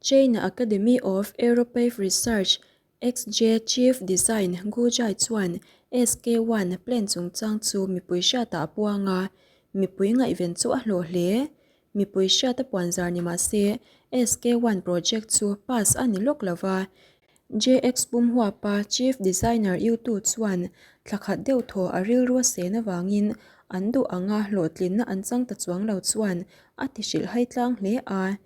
China Academy of Aeropafe Research, XJ Chief Design Gu Jai chuan SK-1 plane chungchang chu mipui hriatah a puang a, mipui ngaihven chu a hlawh hle. Mipui hriata puanzar ni mah se, SK-1 project chu pass a ni lawk lo va. JX pum huapa Chief Designer Yu Tu chuan thla khat deuh thaw a rilru a sen avangin an duh anga hlawhtlinna an chang ta chuang lo chuan a ti hrilhhai tlang hle a.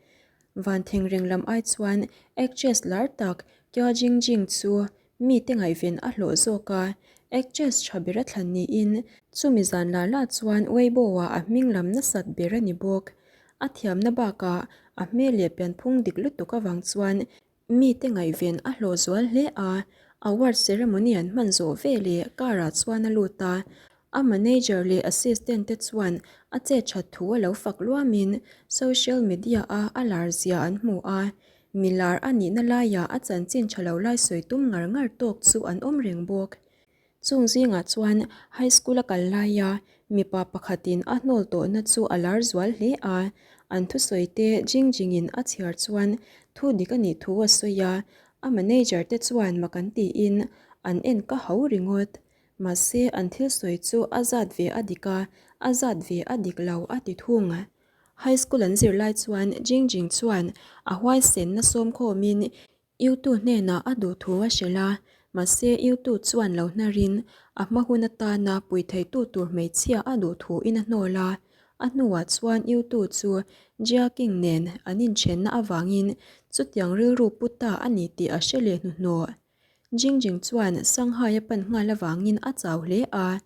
Van thengreng lam ai chuan actress lar tak Kya Jing Jing chu mite ngaihven a hlawh zawk a, actress tha ber a thlan niin chumi zan la la chuan Weibo-ah a hming lam nasat ber a ni bawk. A thiamna bakah a hmel leh pianphung dik lutuk avang chuan Mite ngaihven a hlawh zual hle a, award ceremony an hman zawh ve leh car ah chuan a lut a, a manager leh assistant te chuan a chet that thu a lo fak luamin social media a a lar zia an hmu a, mi lar a nihna laiah a chanchin tha lo lai sawi tum ngar ngar tawk chu an awm reng bawk. Chung zingah chuan high school a kal laia mipa pakhatin a hnawl tawhna chu a lar zual hle a, an thusawi te jing jingin a chhiar chuan thu dik a nih thu a sawi a, a manager te chuan mak an tiin an en ka ho ringawt. Mahse an thil sawi chu a zat ve a dik a, a zat ve a dik lo a ti thung. High school an zir lai chuan Jing Jing chuan a huaisenna sawmkhawmin Yutu hnenah a duh thu a hrilh a, mahse Yutu chuan lo hnarin a hma hun atana pui theitu tur hmeichhia a duh thuin a hnawl a. A hnuah chuan Yutu chu Jia King nen an inthenna avangin chutiang rilru pu ta a ni tih a hre leh hnuhnawh. Jing Jing chuan Shanghai a pan nghal avangin a chau hle a,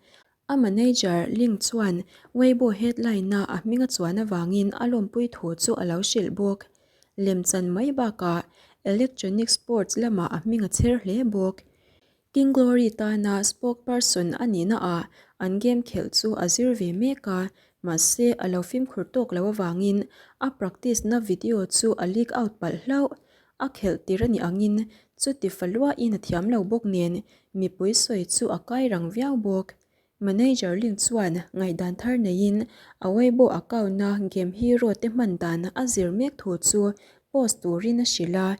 a manager Ling chuan Weibo headline-a a hming a chuan avangin a lawmpui thu chu a lo hrilh bawk. Lemchan mai bakah electronic sports lamah a hming a chher hle bawk. King Glory tana spokesperson a nihna ah an game khelh chu a zir ve mek a, mahse a lo fimkhur tawk lo avangin a practice na video chu a leak out palh hlauh. A khelh tir a nih angin chuti fa luahin a thiam lo bawk nen mipui sawi chu a kai rang viau bawk. Manager Lin chuan ngaihdan thar neiin a Weibo account-a game hero te hman dan a zir mek thu chu post turin a hrilh a.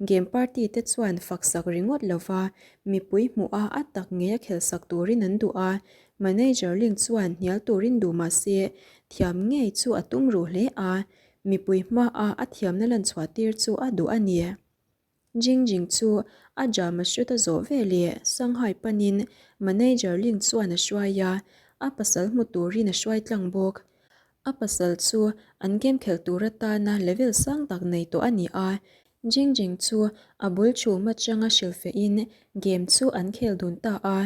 Game party te chuan faksak ringawt lova mipui hmuh a a tak ngei a khelhsak turin an duh a. Manager Lin chuan hnial turin duh mah se thiam ngei chu a tum ruh hle a, mipui hmaa a thiamna lanchhuah tir chu a duh a ni. Jing Jing chu a drama shoot a zawh ve leh Shanghai panin manager Ling chuan a hruai a, a pasal hmu turin a hruai tlang bawk. A pasal chu an game khelh tur atana level sang tak nei tawh a ni a, Jing Jing chu a bul chhum atanga hrilhfehin game chu an khel dun ta a.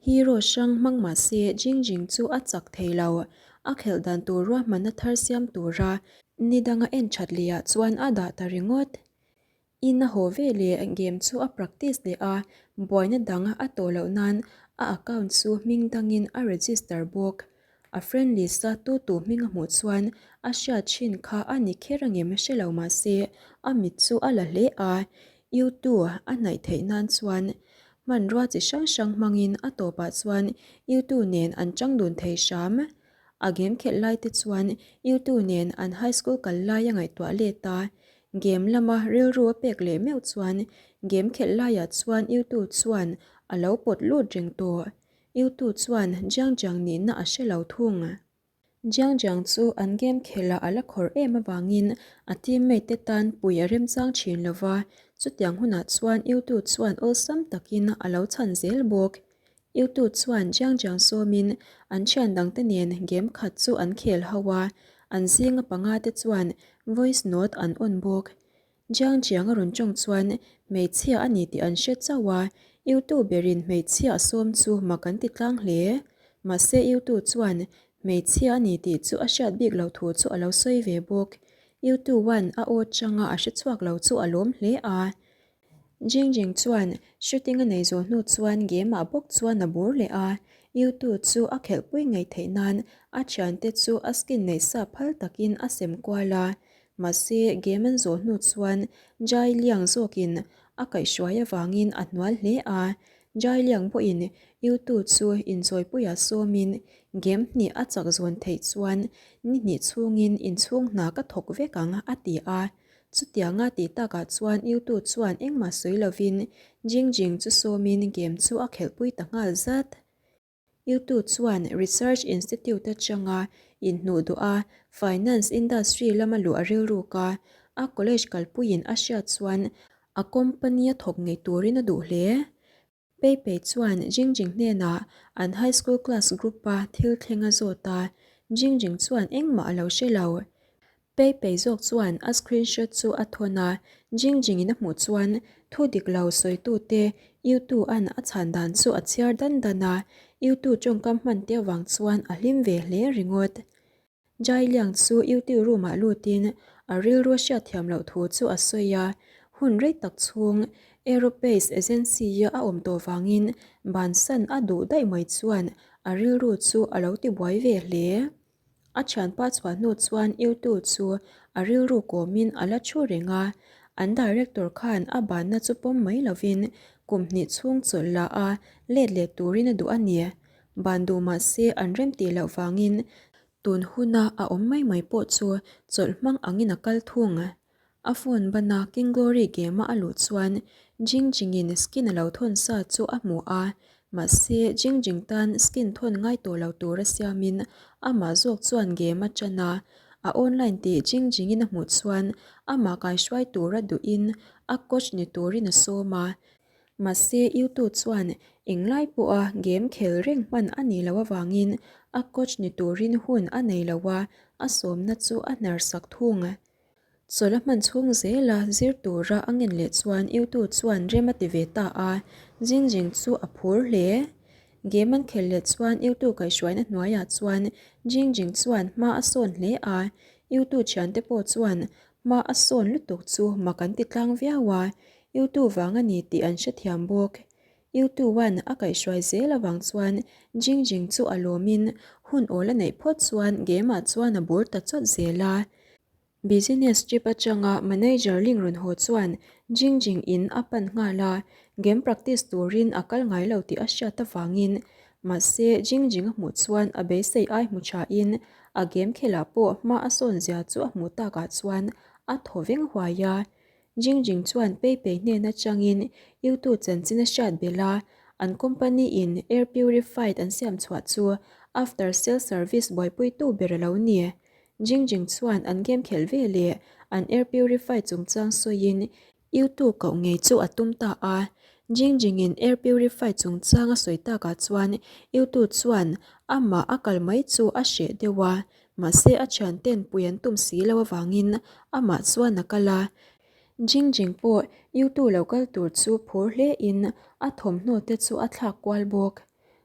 Hero hrang hmang mah se Jing Jing chu a chak thei lo, a khelh dan tur ruahmanna thar siam tura ni danga en that leh ah chuan a dah ta ringawt. In a haw ve leh game chu a practice leh a, buaina dang a tawh loh nan a account chu hming dangin a register bawk. A friend list a tu tu hming a hmuh chuan a hriat thin kha a ni kher angem hre lo mah se a mit chu a la hle a, U2 a hnaih theih nan chuan hmanrua chi hrang hrang hmangin a tawpah chuan U2 nen an chang dun thei hram. A game khelh lai te chuan U2 nen an high school kal lai a ngaihtuah let a, Game lama rilru a pek leh meuh chuan game khelh laiah chuan Yutu chuan a lo pawt lut reng tawh. Yutu chuan Jiang Jiang nihna a hre lo thung. Jiang Jiang chu an game khelhah a la khawrh em avangin a teammate te tan pui a remchang thin lo va, chutiang hunah chuan Yutu chuan awlsam takin a lo chhan zel bawk. Yutu chuan Jiang Jiang sawmin an thian dangte nen game khat chu an khel ho a, an zinga panga te chuan voice note an on bawk. Jiang Jiang a rawn tawng chuan hmeichhia a ni tih an hre chauh a, Yutu berin hmeichhia a sawm chu mak an ti tlang hle. Mahse Yutu chuan hmeichhia a ni tih chu a hriat bik loh thu chu a lo sawi ve bawk. Yutu one a aw changa a hre chhuak lo chu a lawm hle a. Jing Jing chuan shooting a nei zawh hnu chuan game ah bawk chuan a bur leh a, Yutu chu a khelhpui ngei theih nan a thiante chu a skin neih sa phal takin a sem kual a, mahse game an zawh hnu chuan Jai Liang zawkin a kaihhruai avangin a hnual hle a, Jai Liang pawhin Yutu chu inchawipuia sawmin game hnih a chak zawn theih chuan ni hnih chhungin inchhung hna ka thawk vek ang a ti a. Chutianga tih takah chuan Yutu chuan engmah sawi lovin Jingjing chu sawmin game chu a khelhpui ta nghal zat. Yutu chuan Research Institute atanga inhnuh duh a, finance industry lama luh a rilruk a, a college kalpuiin a hriat chuan a company a thawk ngei turin a duh hle. Pei Pei chuan Jingjing hnenah an high school class group-a thil thleng a zawt a, Jingjing chuan engmah a lo hre lo. Pei Pei zawk chuan a screenshot chu a thawn a, Jingjing-in a hmuh chuan thu dik lo sawitute Yutu-a'n a chhan dan chu a chhiar dan dan a, Yutu tawngkam hman te avang chuan a hlim ve hle ringawt. Jai Liang chu UT room-ah lutin a rilru a hriatthiam loh thu chu a sawi a, hun rei tak chhung Aeropace Agency-a a awm tawh vangin bansan a duh daih mai chuan a rilru chu a lo tibuai ve hle. A thianpa chhuah hnu chuan UT chu a rilru kawmin a la thu reng a, an director khan a banna chu pawm mai lovin kum hnih chhung chawlh la a let leh turin a duh a ni. Ban duh mah se an rem tih loh vangin tun huna a awm mai mai pawh chu chawlh hmang angin a kal thung. A phone bana King Glory game-a a luh chuan Jing Jingin skin a lo thawn sa chu a hmu a, mahse Jing Jing tan skin thawn ngai tawh lo tura siamin amah zawk chuan game a tan a. A online tih Jing Jingin a hmuh chuan amah kaihruai tura duhin a coach ni turin a sawm a. Mahse, Yutu chuan englai pawha game khel reng hman a nih loh avangin a coach ni turin hun a nei lo a, a sawmna chu a hnar sak thung. Chawlh a hman chhung zela zir tura a ngen leh chuan Yutu chuan rem a ti ve ta a, Jingjing chu a phur hle. Game an khel leh chuan Yutu kaihhruaina hnuaiah chuan Jingjing chuan hma a sawn hle a, Yutu thiante pawh chuan hma a sawn lutuk chu mak an ti tlang viau a, Yutu vang a ni tih an hrethiam bawk. Yutu-a'n a kaihhruai zel avang chuan Jingjing chu a lawmin hun awl a neih phawt chuan game-ah chuan a bur ta chawt zel a. Business trip atanga manager Ling rawn haw chuan Jingjing in a pan nghal a, game practice turin a kal ngai lo tih a hriat avangin mahse Jingjing a hmuh chuan a beisei ai hmu thain a game khelah pawh hma a sawn zia chu a hmuh takah chuan a thaw veng huai a. Jingjing chuan Pei Pei hnen atangin Yutu chanchin a hriat belh a, an company in air purified an siam chhuah chu after sale service buaipuitu ber a lo ni. Jingjing chuan an game khelh ve leh an air purified chungchang sawiin Yutu koh ngei chu a tum ta a. Jingjing in air purified chungchang a sawi takah chuan Yutu chuan amah a kal mai chu a hreh deuh a, Mahse a thianten pui an tum si lo avangin amah chuan a kal a. Jingjing pawh Yutu lo kal tur chu phur hle in a thawmhnaw te chu a thlak kual bawk.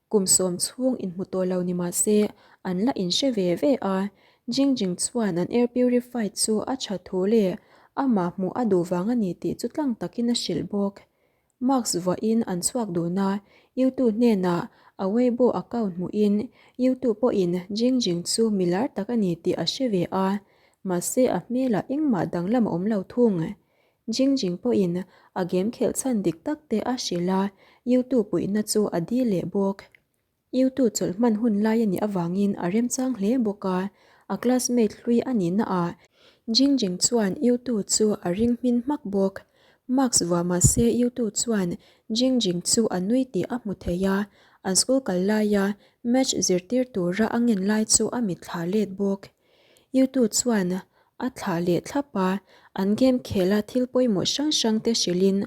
Kum sawm chhung inhmu tawh lo ni mahse an la inhre ve ve a. Jingjing chuan an air purified chu a tha thu leh amah hmuh a duh vang a ni tih chu tlang takin a hrilh bawk. Mask vuahin an chhuak dun a, Yutu hnenah a Weibo account hmuhin Yutu pawhin Jingjing chu milar tak a ni tih a hre ve a, mahse a hmelah engmah danglam a awm lo thung. Jingjing pawhin a game khelh chhan dik tak te a hrilh a, Yutu puihna chu a dil leh bawk. Yutu chawlh hman hun lai a nih avangin a remchang hle bawk a, a classmate hlui a nihna ah Jingjing chuan Yutu chu a ring hmin hmak bawk. Mask vuah mah se Yutu chuan Jingjing chu a nui tih a hmu thei a, an school kal laia match zirtir tura a ngen lai chu a mitthla let bawk. Yutu chuan A thlah leh thlap a, an game khela thil pawimawh hrang hrang te hrilhin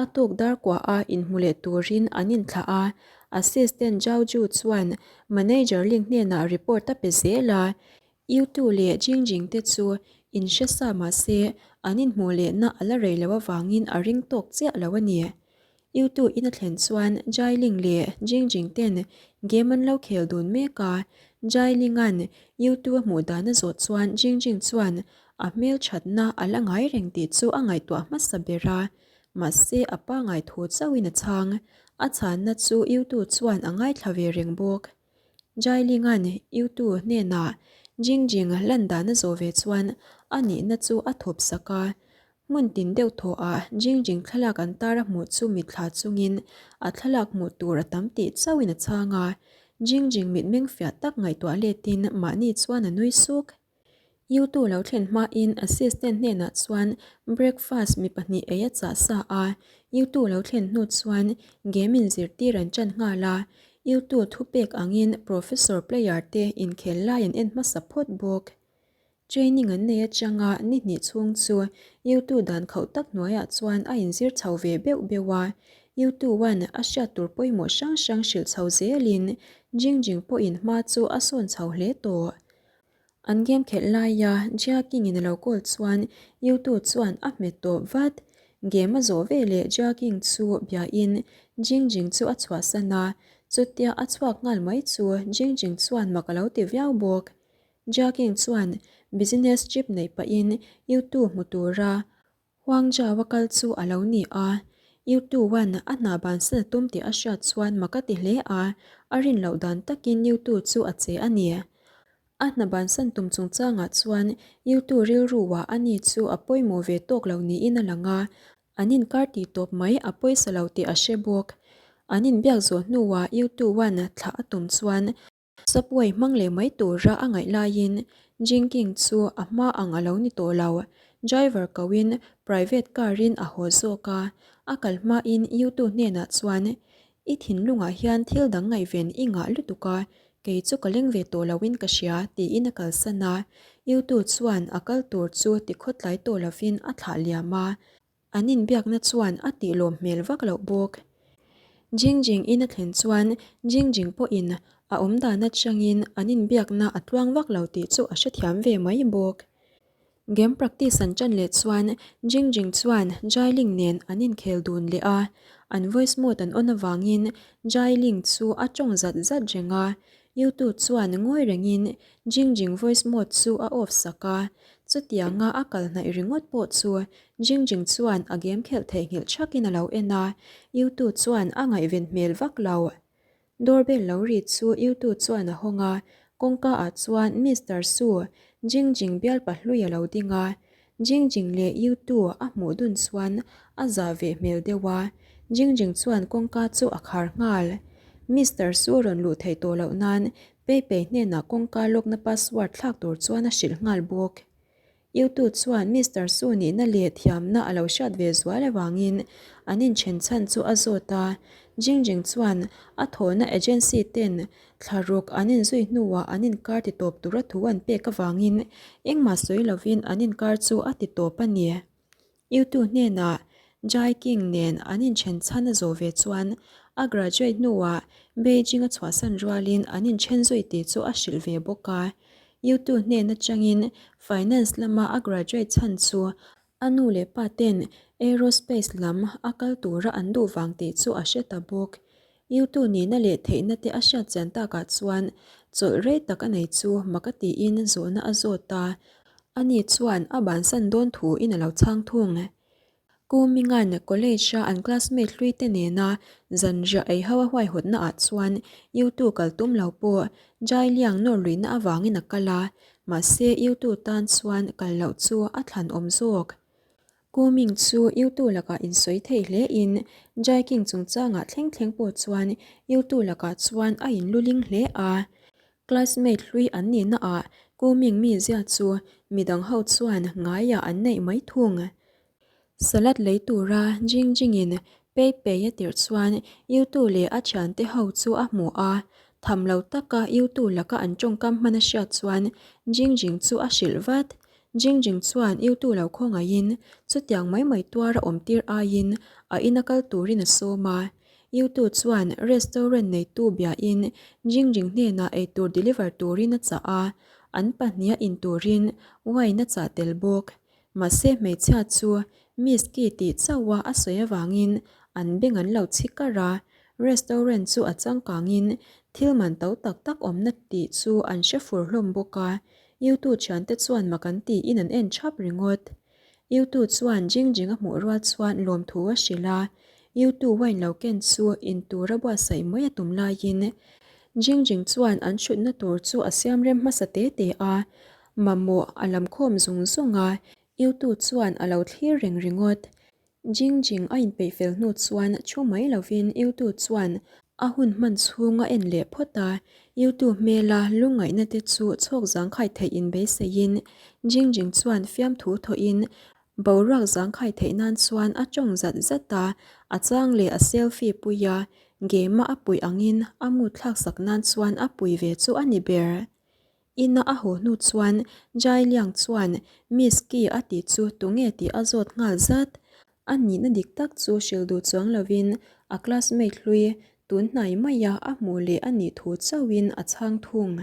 a tuk dar kuaha inhmu leh turin an inthlah a. Assistant Zhao Ju chuan manager Ling hnenah report a pe zel a, Yutu leh Jingjing te chu inhre sa mah se an inhmuh lehna a la rei loh avangin a ring tawk chiah lo a ni. Yutu in a thlen chuan Jai Ling leh Jing Jing ten game an lo khel dun mek a, Jai Ling an Yutu a hmuh dan a zawh chuan Jing Jing chuan a hmel thatna a la ngai reng tih chu a ngaihtuah hmasa ber a, mahse a pa ngaithu chauhin a chhang. A chhanna chu Yutu chuan a ngaithla ve reng bawk. Jai Ling an Yutu hnenah Jing Jing lan dan a zawh ve chuan a nihna chu a thawp sak a, Hmun tin deuh thaw ah Jingjing thlalak an tar a hmuh chu mitthla chungin a thlalak hmuh tur a tam tih chauhin a chhang a, Jingjing mitmeng fiah tak ngaihtuah letin mahni chuan a nui suk. Yutu lo thlen hmain assistant hnenah chuan breakfast mi pahnih ei a chah sa a, Yutu lo thlen hnu chuan game in zirtir an ṭan nghal a, Yutu thupek angin professor player te inkhel lai an en hmasa phawt bawk. Training an nei atanga ni hnih chhung chu Yutu dan khauh tak hnuaiah chuan a inzir chho ve beuh beuh a, Yutu one a hriat tur pawimawh hrang hrang hrilh chho zelin Jingjing pawhin hma chu a sawn chho hle tawh. An game khelh laia Jia King in a lo call chuan Yutu chuan a hmet tawp vat. Game a zawh ve leh Jia King chu biain Jingjing chu a chhuahsan a, chutia a chhuak nghal mai chu Jingjing chuan mak a lo ti viau bawk. Jia King chuan business trip neih pahin Yutu hmu tura Huangzhou a kal chu a lo ni a, Yutu-a'n a hna bansan a tum tih a hriat chuan mak a ti hle a, a rin loh dan takin Yutu chu a che a ni. A hna bansan tum chungchangah chuan Yutu rilruah a ni chu a pawimawh ve tawk lo niin a lang a, an inkar tih tawp mai a pawisa lo tih a hre bawk. An inbiak zawh hnuah Yutu-a'n thlah a tum chuan Subway hmang leh mai tura a ngaih laiin Jinking chu a hma ang a lo ni tawh lo. Driver koin private car in a haw zawk a, a kal hmain Yutu hnenah chuan, I thinlungah hian thil dang ngaihven i ngah lutuk a, kei chu ka leng ve tawh loin ka hria, tiin a kalsan a. Yutu chuan a kal tur chu tikhawtlai tawh lovin a thlah liam a. An inbiakna chuan a tih lawm hmel vak loh bawk. Jingjing in a thlen chuan Jingjing pawhin a awm dan atangin an inbiakna a tluang vak lo tih chu a hrethiam ve mai bawk. Game practice an ṭan leh chuan Jingjing chuan Jailing nen an inkhel dun leh a, an voice mode an on avangin Jailing chu a ṭawng zat zat reng a, Yutu chuan ngawi rengin Jingjing voice mode chu a off sak a, chutianga a kal hnaih ringawt pawh chu Jingjing chuan a game khelh theihnghilh thakin a lo en a, Yutu chuan a ngaihven hmel vak lo. Doorbell lo ri chu Yutu chuan a hawng a, kawngka ah chuan Mister Su, Jingjing bialpa hlui a lo ding a, Jingjing leh Yutu a hmuh dun chuan a zah ve hmel deuh a, Jingjing chuan kawngka chu a khar nghal. Mister Su rawn luh theih tawh loh nan Pei Pei hnenah kawngka lawkna password thlak tur chuan a hrilh nghal bawk. Yutu chuan Mister Su nihna leh thiamna a lo hriat ve zual avangin an inchen chhan chu a zawt a, Jingjing chuan a thawhna agency ten Thla ruk an inzui hnuah an inkar ti tawp tura thu an pek avangin engmah sawi lovin an inkar chu a ti tawp a ni. Yutu hnenah Jai King nen an inchen chhan a zawh ve chuan a graduate hnuah Beijing a chhuahsan rualin an inchen zui tih chu a hrilh ve bawk a. Yutu hnen atangin finance lama a graduate chhan chu a nu leh pa ten aerospace lam a kal tura an duh vang tih chu a hre ta bawk. Yutu nihna leh theihna te a hriat chian takah chuan chawlh rei tak a nei chu mak a tiin zawhna a zawt a, ani chuan a bansan dawn thu in a lo chhang thung. Ku Mingan college a an classmate hlui te nena zanriah ei ho a huaihawtna ah chuan Yutu kal tum lo pawh Jai Liang nawr luihna avangin a kal a, mahse Yutu tan chuan kal loh chu a thlan awm zawk. Ku Ming chu Yutu lakah insawi thei hle in Jai King chungchangah thleng thleng pawh chuan Yutu lakah chuan a inluling hle a. Classmate hlui an nihna ah Ku Ming mizia chu midang ho chuan ngaiah an neih mai thung. Salad lei tura Jing Jing in Pei Pei a tirh chuan Yutu leh a thiante ho chu a hmu a. Tham lo taka Yutu laka an tawngkam hman a hriat chuan Jing Jing chu a hrilh vat. Jingjing chuan Yutu lo khawngaihin chutiang mai mai tuar a awm tir aiin a ina kal turin a sawm a. Yutu chuan restaurant neitu biain Jingjing hnenah eitur deliver turin a chah a, an pahniha in turin wine a chah tel bawk. Mahse hmeichhia chu Miss Ki tih chauha a sawi avangin an beng an lo chhi kar a, restaurant chu a changkangin thil man to tak tak awmna tih chu an hre fur hlawm bawk a. Yutu thiante chuan mak an tiin an en thap ringawt. Yutu chuan Jingjing a hmuh rual chuan lawmthu a hrilh a, Yutu wine lo ken chu in tura buatsaih mai a tum laiin Jingjing chuan an hrutna tur chu a siam rem hmasa te te a, mamawh a lam khawm zung zung a, Yutu chuan a lo thlir reng ringawt. Jingjing a inpeih fel hnu chuan thu mai lovin Yutu chuan. A hun hman chhung a en leh phawt a, YouTube hmela lungngaihna te chu chhawk zangkhai theih inbeiseiin Jingjing chuan fiamthu thawhin boruak zangkhai theih nan chuan a tawng zat zat a, a chang leh a selfie pui a, game a a puih angin a mood thlaksak nan chuan a pui ve chu a ni ber. Ina a haw hnu chuan Jai Liang chuan Miss Ki a tih chu tunge tih a zawt nghal zat. A nihna dik tak chu hrilh duh chuang lovin a classmate hlui tun hnai maia a hmuh leh a nih thu chauhin a chhang thung.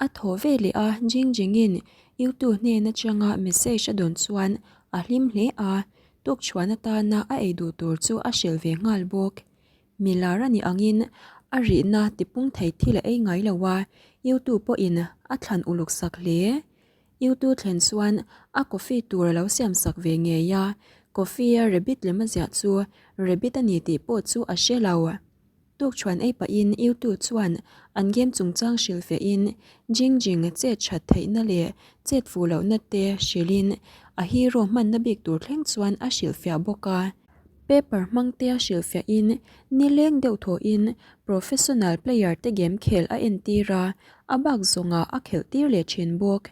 A thaw ve leh a, Jing Jingin Yutu hnen atanga message a dawn chuan a hlim hle a, tukchhuan atana a ei duh tur chu a hrilh ve nghal bawk. Milar a nih angin a rihna tipung thei thil a ei ngai lo a, Yutu pawhin a thlan uluk sak hle. Yutu thlen chuan a coffee tur a lo siam sak ve ngei a, coffee a rabbit lem a ziah chu rabbit a ni tih pawh chu a hre lo. Tukchhuan ei pahin Yutu chuan an game chungchang hrilh fehin Jing Jing chet that theihna leh chet fuh lohna te hrilhin a hero hmanna bik tur thleng chuan a hrilhfiah bawk a. Paper hmangtea hrilhfiahin nileng deuh thawhin professional player te game khel a entir a, a bak zawngah a khelh tir leh thin bawk.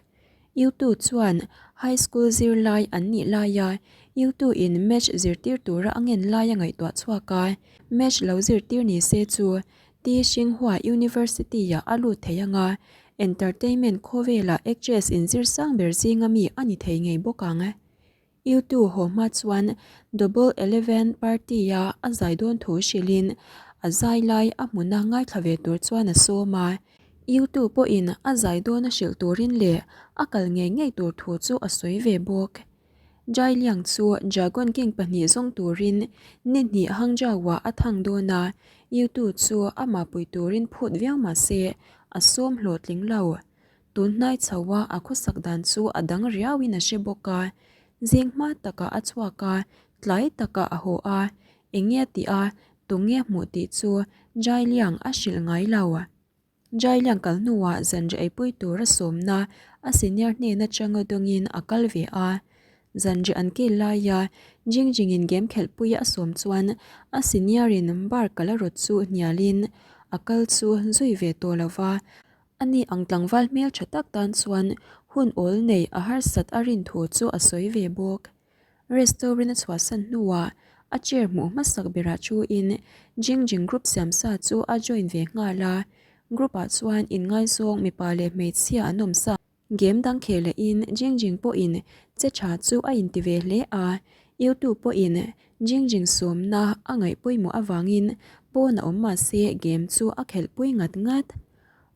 Yutu chuan high school zirlai an nih laia Yutu in match zirtir tura a ngen lai a ngaihtuah chhuak a, match lo zirtir ni se chu T Xinghua University-ah a lut thei anga entertainment khawvelah actress inzir sang ber zinga mi a ni thei ngei bawk ang. Yutu haw hma chuan Double Eleven party-a a zai dawn thu hrilhin a zai lai a hmuna ngaithla ve tur chuan a sawm a. Yutu pawhin a zai dawn a hrilh turin leh a kal ngei ngei tur thu chu a sawi ve bawk. Jai Liang chu Dragon King pahnih zawng turin ni hnih Hangzhou-ah a thang dawn a, Yutu chu amah pui turin phut viau mah se a sawm hlawhtling lo. Tun hnai chho a a khawsak dan chu a dang riauin a hre bawk a, zing hma takah a chhuak a, tlai takah a haw a, eng nge tih a, tunge hmuh tih chu Jailiang a hrilh ngai lo. Jailiang kal hnuah zanriah eipui tur a sawmna a senior hnen atanga dawngin a kal ve a, zanriah an kil laia Jingjingin game khelhpuia a sawm chuan a senior in bar kal a rawt chu hnialin a kal chu zui ve tawh lo va, Ani ang tlangval hmel tha tak tan chuan hun awl nei a harsat a rin thu chu a sawi ve bawk. Restaurant a chhuahsan hnuah a chair hmuh hmasak berah thuin Jing Jing group siamsa chu a join ve nghal a, group ah chuan inngaizawng mipa leh hmeichhia an awm sa. Game dang kheh lehin Jing Jing pawhin che tha chu a inti ve hle a, YouTube pawhin Jing Jing sawmna a ngaih pawimawh avangin pawn a awm mahse game chu a khelhpui ngat ngat.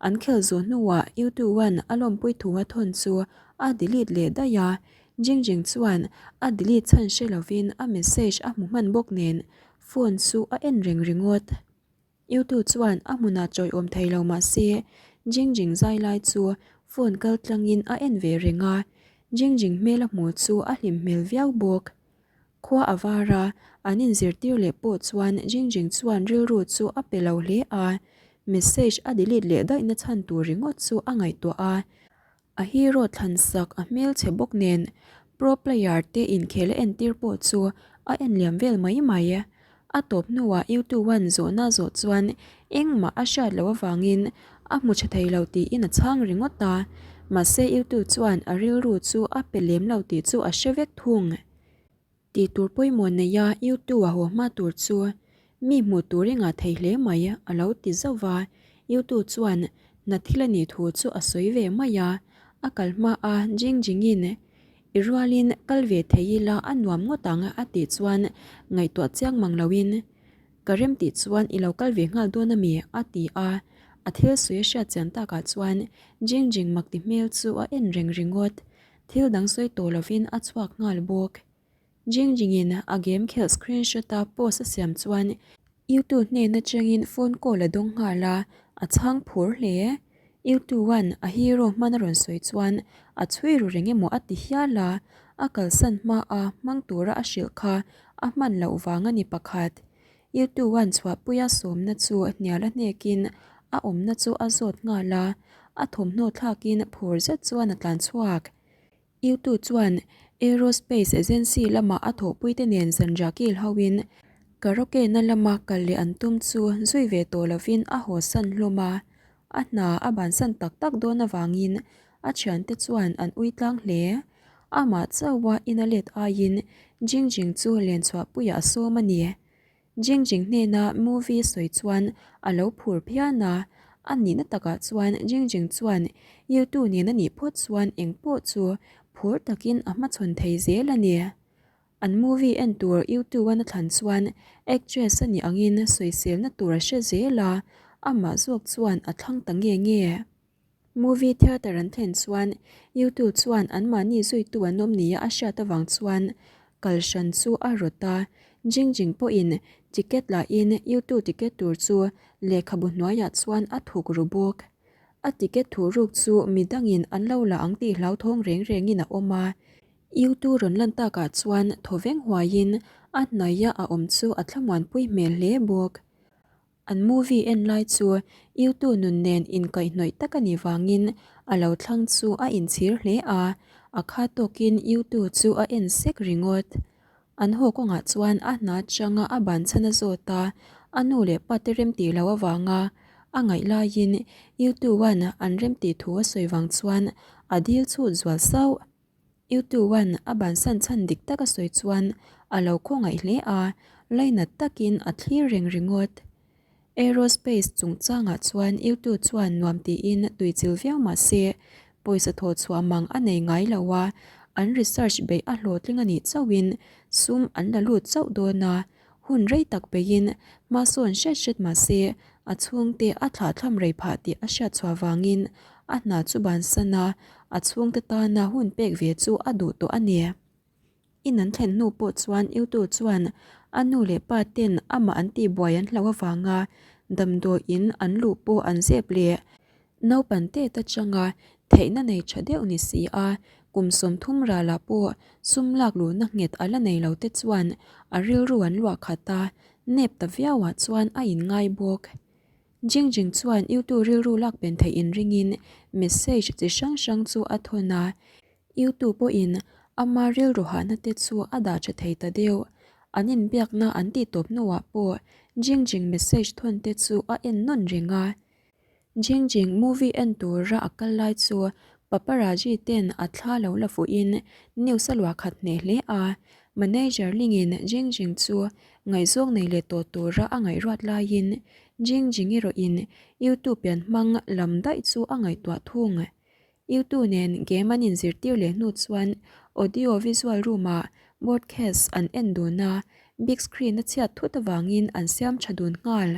An khel zawh hnuah YouTube-a'n a lawmpui thu a thawn chu a delete leh daih a, Jing Jing chuan a delete chhan hre lovin a message a hmu hman bawk nen phone chu a en reng ringawt. Yutu chuan a hmunah chawiawm thei lo mah se, Jing Jing zai lai chu phone kal tlangin a en ve reng a, Jing Jing hmel a hmuh chu a hlim hmel viau bawk. Khua a var a, an inzirtir leh pawh chuan Jing Jing chuan rilru chu a pe lo hle a, message a delete leh daihna chhan tur ringawt chu a ngaihtuah a, A hero thlan sak a hmelchhe bawk nen pro player te inkhel a entir pawh chu a en liam vel mai mai. A tawp hnuah U2-a'n zawhna a zawh chuan engmah a hriat loh avangin a hmu tha thei lo tiin a chhang ringawt a, mahse U2 chuan a rilru chu a pe lem lo tih chu a hre vek thung. Tih tur pawimawh neia U2 a haw hma tur chu mi hmuh tur i ngah thei hle mai a lo ti zauh va, U2 chuan hna thil a nih thu chu a sawi ve mai a, a kal hma a Jing Jingin i rualin kal ve thei ila a nuam ngawt ang a tih chuan ngaihtuah chiang mang loin ka rem tih chuan i lo kal ve nghal dawn a mi a ti a, a thil sawi a hriat chian takah chuan Jing Jing mak ti hmel chu a en reng ringawt. Thil dang sawi tawh lovin a chhuak nghal bawk. Jing Jingin a game khelh screenshot a post a siam chuan Yutu hnen atangin phone call a dawng nghal a, a chhang phur hle. Yutu-a'n a hero hman a rawn sawi chuan a chhui ru reng emaw a ti hial a, a kalsan hma a hmang tura a hrilh kha a hman loh vang a ni pakhat. Yutu-a'n chhuahpuia sawmna chu hnial a hnekin a awmna chu a zawt nghal a, a thawmhnaw thlakin phur zet chuan a tlan chhuak. Yutu chuan Aerospace Agency lama a thawhpuite nen zanriah kil hoin. Karaoke na lama kal leh an tum chu zui ve tawh lovin a haw san hlawm a, a hna a bansan tak tak dawn avangin a thiante chuan an ui tlang hle. Amah chauha in a let aiin Jingjing chu lenchhuahpuiah a sawm a ni. Jingjing hnena movie sawi chuan a lo phur phian a, a nihna takah chuan Jingjing chuan Yutu nen a nih phawt chuan engpawh chu phur takin a hmachhawn thei zel a ni. An movie en tur YouTube-an a thlan chuan actress a nih angin sawiselna tur a hre zel a, amah zawk chuan a thlang ta nge nge. Movie theatre an thlen chuan YouTube chuan anmahni zuitu an awm nia a hriat avang chuan kal hran chu a rawt a, Jingjing pawhin ticket lahin YouTube ticket tur chu lehkhabu hnuaiah chuan a thuk ru bawk. A ticket thuhruk chu midangin an lo la ang tih hlauthawng reng rengin a awm a, Yutu rawn lan takah chuan thawveng huaiin a hnaia a awm chu a thlamuanpui hmel hle bawk. An movie en lai chu Yutu nun nen inkaihhnawih tak a nih vangin a lo thlang chu a inchhir hle a, a kha tawkin Yutu chu a en sek ringawt. An haw kawngah chuan a hna atanga a ban chhan a zawt a, a nu leh pa te remtih loh avanga a ngaih laiin Yutu-a'n an remtih thu a sawi vang chuan a dil chhut zual sauh. Yutu-a'n a bansan chhan dik tak a sawi chuan a lo khawngaih hle a, lainat takin a thlir reng ringawt. Aerospace chungchangah chuan Yutu chuan nuam tiin tuichil viau mah se, pawisa thawh chhuah mang a nei ngai lo a, an research beih a hlawhtling a nih chauhin sum an la lut chauh dawn a, Hun rei tak peiin hma sawn hret hret mah se a chhungte a thlahthlam rei phah tih a hriat chhuah vangin a hna chu bansan a, a chhungte tana hun pek ve chu a duh tawh a ni. In an thlen hnu pawh chuan Yutu chuan a nu leh pa ten amah an tihbuai an hlauh avanga damdawiin an luh pawh an zep leh. Naupan tet atanga theihna nei tha deuh ni si a, kum 30 ralah pawh sum lak luhna nghet a la nei lo te chuan a rilru an luah khat a, nep ta viauah chuan a inngai bawk. Jingjing chuan Yutu rilru lak pen theih inringin message chi hrang hrang chu a thawn a, Yutu pawhin ama rilru hahna te chu a dah tha thei ta deuh. An inbiakna an tihtawp hnuah pawh Jingjing message thawn te chu a en nawn reng a. Jingjing movie en tura a kal lai chu paparazzi ten a thla lo la fuhin news a luah khat hneh hle a, manager Lingin Jingjing chu ngaihzawng nei leh tawh tura a ngaihruat laiin Jingjing erawhin YouTube pian hmang lam daih chu a ngaihtuah thung. YouTube nen game an inzirtir leh hnu chuan audio visual room ah broadcast an en dun a, big screen a chhiat thut avangin an siam tha dun nghal.